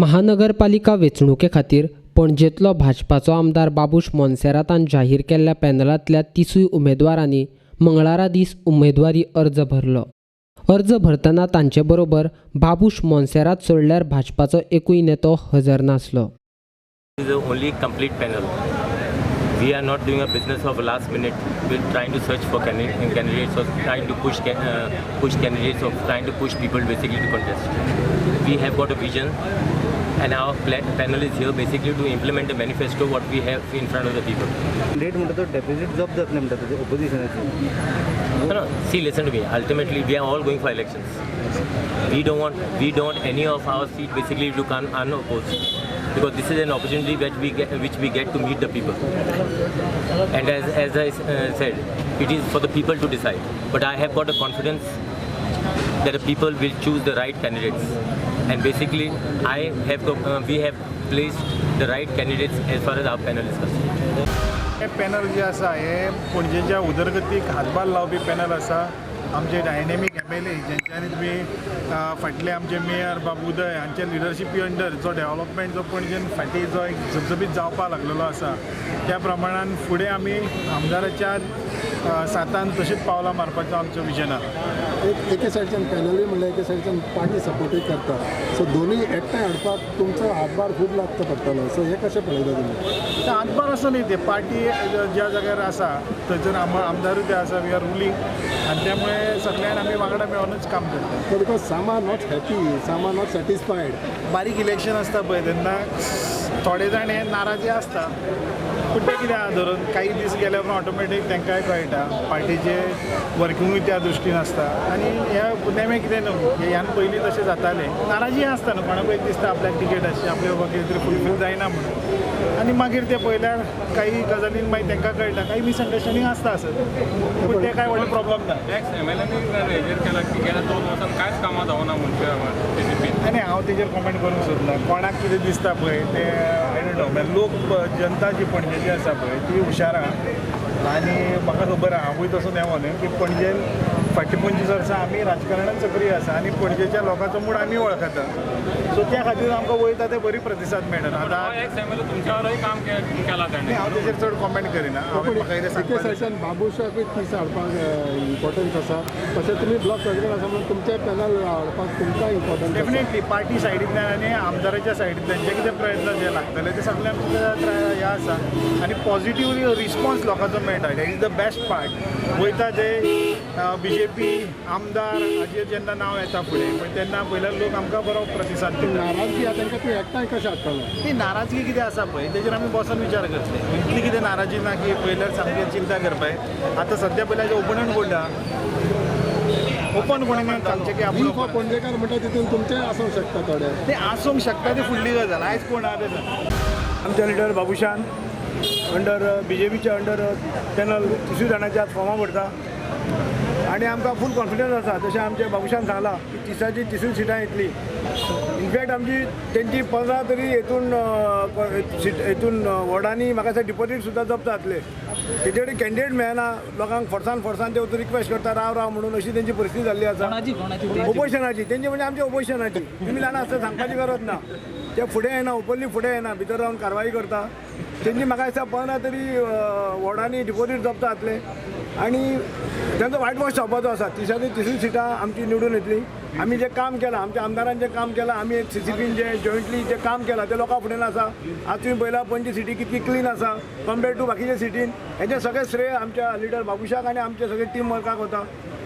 महानगरपालिका वेंचणुके खातीर पणजेंतलो भाजपाचो आमदार बाबूश मोन्सेरातान जाहीर केल्ल्या पॅनलांतल्या तिसूय उमेदवारांनी मंगळारा दीस उमेदवारी अर्ज भरलो. अर्ज भरतना तांचे बरोबर बाबूश मोन्सेरात सोडल्यार भाजपाचो एकूय नेतो हजर नासलो. Is the only complete panel. We are not doing a business of last minute. We're trying to search for candidates or trying to push candidates or trying to push people basically to contest. We have got a vision, and our panel is here basically to implement the manifesto what we have in front of the people. Late म्हणटा तो deficit जप्त जातलें म्हणटा तुजें ओपोजिशनाची. No, see, listen to me. Ultimately, we are all going for elections. We don't any of our seat basically to come unopposed, because this is an opportunity that we get, which we get to meet the people. And as I said, it is for the people to decide. But I have got a confidence that the people will choose the right candidates. And basically, we have placed the right candidates as far as our panel is concerned. हे panel जे आसा हे पणजेच्या उदरगतीक हातभार लावपी panel आसा. आमचे डायनेमीक M L A जेंच्यांनी तुमी फाटले आमचे मेयर बाब उदय हांच्या लिडरशिपी अंडर जो डेवलपमेंट जो पणजेन फाटीं जो एक झपझपीत जावपाक लागलेलो आसा त्या प्रमाणान फुडें आमी आमदाराच्या सातान तशीच पावलां मारपाचो आमचो विजन आसा. एक एके सायडच्यान पॅनलूय म्हणल्यार एके सायडच्यान पार्टी सपोर्टूय करता, सो दोनूय एकठांय हाडपाक तुमचो हातभार खूब लागता पडटलो. सो हें कशें पळयता तुमी? ते हातभार असो न्ही, ते पार्टी ज्या जाग्यार आसा थंयसर आमदारूय ते आसा, we are ruling, आनी त्यामुळे सगळ्यान आमी वांगडा मेळोनूच काम करता. Because some are not happy, some are not satisfied. बारीक इलेक्शन आसता पळय तेन्ना थोडे जाण हे नाराजी आसता, पूण तें कितें आहा धरून काही दीस गेल्या उपरांत ऑटोमॅटीक तांकांय कळटा पार्टीचे वर्किंगूय त्या दृश्टीन आसता. आनी हे नेमे कितें न्हू, ह्यान पयलीं तशें जातालें, नाराजी आसता न्हू, कोणाकूय एक दिसता आपल्याक टिकेट आसची, आपल्या बाबा कितें तरी फुलफील जायना म्हणून, आनी मागीर ते पळयल्यार काही गजालीन मागीर तांकां कळटा, काही मिसअंडरस्टँडींग आसता आसत, पूण तें कांय व्हडलें प्रॉब्लम ना. एक्स एम एल एन हेजेर केला की गेल्या 2 वर्सांत कांयच कामां जावना मनशां सीसीपीन. आनी हांव तेजेर कॉमेंट करूंक सोदना, कोणाक कितें दिसता पळय तें I don't know. लोक जनता जी पणजेची आसा पळय ती हुशार आहा आनी म्हाका खबर आहा, हांवूय तसो देंवो न्हय की पणजेन फाटलीं 25 वर्सां आमी राजकारणान सक्रीय आसा आनी पणजेच्या लोकांचो मूड आमी वळखता, सो त्या खातीर आमकां वयता ते बरी प्रतिसाद मेळटा. आतां एक्स एम एल तुमच्यावरय काम केलां ताणें. हांव तेजेर चड कॉमेंट करिना. म्हाका कितें एके सायडच्यान बाबूशाकूय तीस हाडपाक इम्पॉर्टन्स आसा, तशें तुमी ब्लॉक प्रेसिडेंट आसा म्हणून तुमचें पॅनल हाडपाक तुमकां इम्पॉर्टन्स. डेफिनेटली पार्टी सायडींतल्यान आनी आमदाराच्या सायडींतल्यान जे कितें प्रयत्न जे लागतले ते सगळे आमकां हें आसा आनी पॉझिटिवली रिस्पॉन्स लोकांचो मेळटा. That is the best part. वयता ते बी जे पी आमदार हाजेर जेन्ना नांव येता फुडें पण तेन्ना पयल्यार लोक आमकां बरो प्रतिसाद दिता. नाराजगी आहा तांकां तूं एकठांय कशें हाडटलो? ती नाराजगी कितें आसा पळय तेजेर आमी बसून विचार करतले. इतली कितें नाराजी ना की पयल्यार सामकें चिंता करपाक. आतां सद्या पयल्यार ओपनन कोण ओपन कोणें सांगचें की we for Ponjekar म्हणटा तितून तुमचें आसूंक शकता थोडे तें आसूंक शकता, ती फुडली गजाल. आयज कोण आहा तें सांग. आमच्या leader Babushan under B J पीच्या अंडर पॅनल तिसूय जाणांची आज फॉर्मां भरता आनी आमकां फूल कॉन्फिडन्स आसा. तशें आमच्या बाबूशान सांगलां की 30ची 30 सिटां येतली. इनफॅक्ट आमची तेंची 15 तरी हेतून हेतून वॉर्डांनी म्हाका दिसता डिपॉजीट सुद्दां जप्त जातले. तेजे कडेन कॅन्डिडेट मेळना, लोकांक फोर्सान फोर्सान ते वचून रिक्वेस्ट करता राव राव म्हणून, अशी तेंची परिस्थिती जाल्ली आसा. ओपोजिशनाची तेंची म्हणजे आमच्या ओपोजिशनाची तुमी जाणा आसता, सांगपाची गरज ना. ते फुडें येना, ओपनली फुडें येना, भितर रावन कारवाई करता. तेंची म्हाका दिसता 15 तरी वॉर्डांनी डिपॉजीट जप्त जातले आनी तांचो व्हायट वॉश जावपाचो आसा. 30 30 सिटां आमची निवडून येतली. आमी जें काम केलां, आमच्या आमदारान जें काम केलां, आमी एक सीसीपीन जें जॉयंटली जें काम केलां तें लोकां फुडें आसा. आज तुमी पळयला पणजी सिटी कितली क्लीन आसा कंपेर्ड टू बाकीच्या सिटीन. हेचें सगळें श्रेय आमच्या लिडर बाबूशाक आनी आमच्या सगळे टीम वर्काक वता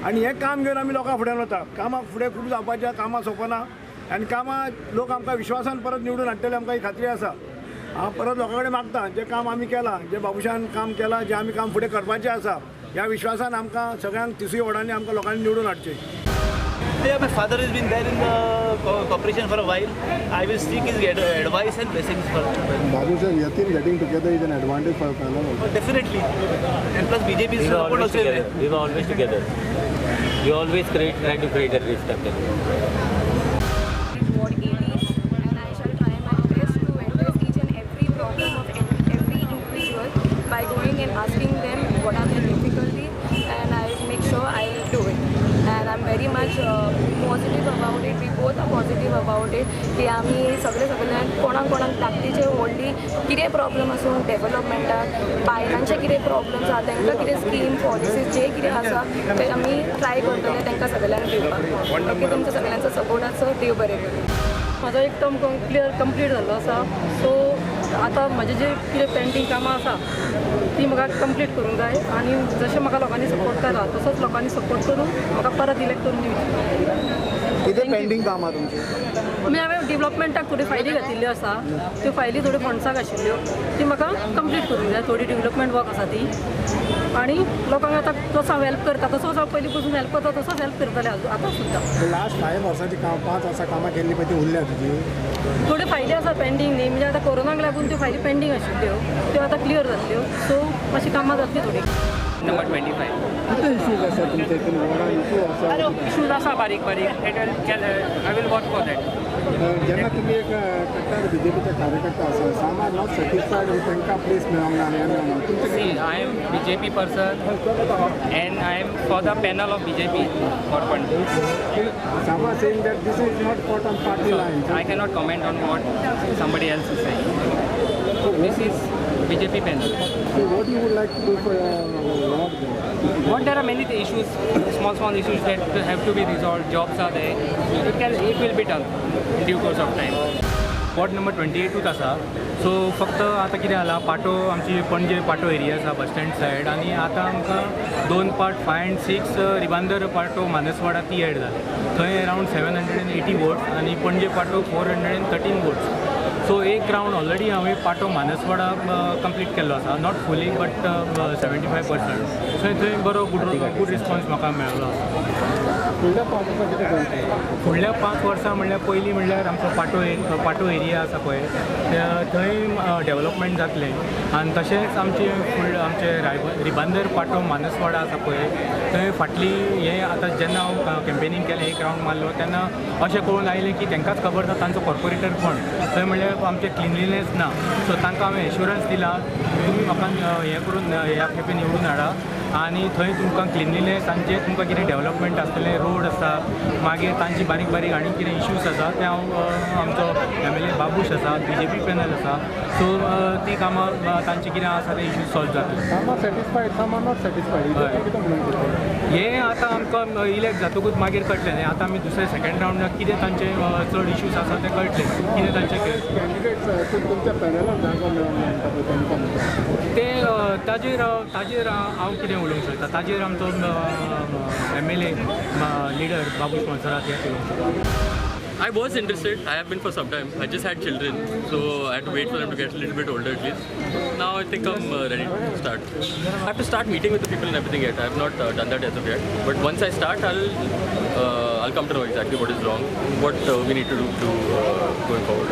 आनी हें काम घेवन आमी लोकां फुडें वता. कामां फुडें खूब जावपाचें, कामां सोंपना आनी कामां लोक आमकां विश्वासान परत निवडून हाडटले, आमकां ही खात्री आसा. हांव परत लोकां कडेन मागता, जें काम आमी केलां, जें बाबूशान काम केलां, जें आमी काम फुडें करपाचें आसा, ह्या विश्वासान आमकां सगळ्यांक तिसूय वॉर्डांनी आमकां लोकांनी निवडून हाडचें. Yeah, my father has been there in the corporation for a while. I will seek his advice and blessings for Babusha, Yatin getting together is an advantage for panel also. Definitely. And plus BJP's support also. We were always together. We always try to create a risk capital. Ward 18, and I shall try my best to address each and every problem of every individual by going and asking them what are their difficulties, and I make sure I do it. And I'm very much positive. positive about it. We both are positive about it की आमी सगळे सगळ्यांक कोणाक कोणाक धाकटीचे व्हडली कितें problem आसूं डेवलपमेंटाक बायलांचे कितें प्रॉब्लम्स आसा तांकां कितें स्कीम पॉलिसीज जे कितें आसा ते आमी ट्राय करतले तांकां सगळ्यांक दिवपाक. ओके, तुमच्या सगळ्यांचो सपोर्ट आसो. देव बरें करूं. म्हाजो एक टर्म क्लियर कंप्लीट जाल्लो आसा. सो आतां म्हजें जें कितें पेंडींग कामां आसा ती म्हाका कंप्लीट करूंक जाय आनी जशें म्हाका लोकांनी सपोर्ट केला तसोच लोकांनी सपोर्ट करून म्हाका परत इलेक्ट करून दिवची. कितें पेंडींग कामां तुमची? म्हणजे हांवें डेवलपमेंटाक थोड्यो फायली घातिल्ल्यो आसा, त्यो फायली थोड्यो फंड्साक आशिल्ल्यो ती म्हाका कंप्लीट करूंक जाय. थोडी डेवलपमेंट वर्क आसा ती आनी लोकांक आतां जसो हांव हेल्प करता तसोच हांव पयलीं पसून हेल्प करता तसोच हेल्प करतलें आतां सुद्दां. लास्ट 5 वर्सांची काम 5 वर्सां कामां केल्ली पळय ती उरल्या तुजी? थोड्यो फायली आसा पेंडींग न्ही, म्हणजे आतां कोरोनाक लागून त्यो फायली पेंडींग आशिल्ल्यो त्यो आतां क्लियर जातल्यो. सो मातशी कामां जातली थोडी. नंबर 25. कितें इशूज आसा तुमच्या हितून? वॉर्डान इशू आसा? इशूज आसा बारीक बारीक. I will work for that. जेन्ना तुमी एक कट्टर बीजेपीचे कार्यकर्ता आसा, some are not satisfied with तांकां प्लेस मेळोंक ना आनी हें मेळोंक ना, तुमचें? See, I am BJP person and I am for the panel of BJP for Panaji. Some are saying that this is not fought on party lines. I cannot comment on what somebody else is saying. This is BJP panel. So what you would like to do for your ward then? What there are many issues, small issues that have to be resolved. Jobs are there. It will be done in due course of time. Ward number 28 आसा. So फक्त आतां कितें जाला, पाटो आमची पणजे पाटो area आसा bus stand side, आनी आतां आमकां 2 पार्ट 5 आनी 6 रिबांदर पाटो मानसवाडा ती एड जाली. थंय अरावंड 780 वोट्स आनी पणजे पाटो 413 वोट्स. सो एक रावंड ऑलरेडी हांवें पाटो मानसवाडा कंप्लीट केल्लो आसा, not fully but 75%. थंय थंय बरो गुड रिस्पॉन्स म्हाका मेळ्ळो आसा. फुडल्या 5 वर्सां कितें करतले? फुडल्या 5 वर्सां म्हणल्यार पयलीं म्हणल्यार आमचो पाटो एरिया आसा पळय थंय डेवलपमेंट जातलें, आनी तशेंच आमचे आमचे रिबांदर पाटो मानसवाडा आसा पळय थंय फाटली हें आतां जेन्ना हांव कॅम्पेनींग केलें एक रावंड मारलो तेन्ना अशें कळून आयलें की तांकांच खबर ना तांचो कॉर्पोरेटर कोण. थंय म्हणल्यार आमचें क्लिनलीनेस ना. सो तांकां हांवें एश्युरन्स दिला तुमी म्हाका हें करून ह्या खेपे निवडून हाडा आनी थंय तुमकां क्लिनलीनेस आनी जें तुमकां कितें डेवलपमेंट आसतलें, रोड आसा, मागीर तांची बारीक बारीक आनी कितें इश्यूज आसा ते हांव आमचो MLA Babush आसा, BJP panel आसा, सो ती कामां तांची कितें आसा ते इश्यूज सॉल्व जातले. Some are satisfied, some are not satisfied. कितें म्हणूंक सोदता? हें आतां आमकां इलेक्ट जातकूच मागीर कळटलें न्ही. आतां आमी दुसरे सेकेंड रावंडाक कितें तांचे चड इश्यूज आसा ते कळटले, कितें तांचे कॅन्डिडेट्स तुमच्या पॅनलाक जागो मेळोंक ना म्हणटा पळय ते ताजेर ताजेर हांव कितें उलोवंक शकता, ताजेर आमचो MLA leader Babush Monserrate हे उलोवंक शकता. I was interested. I have been for some time. I just had children, so I had to wait for them to get a little bit older at least. Now I think I'm ready to start. I have to start meeting with the people and everything yet. I have not done that as of yet. But once I start, I'll come to know exactly what is wrong, what we need to do to going forward.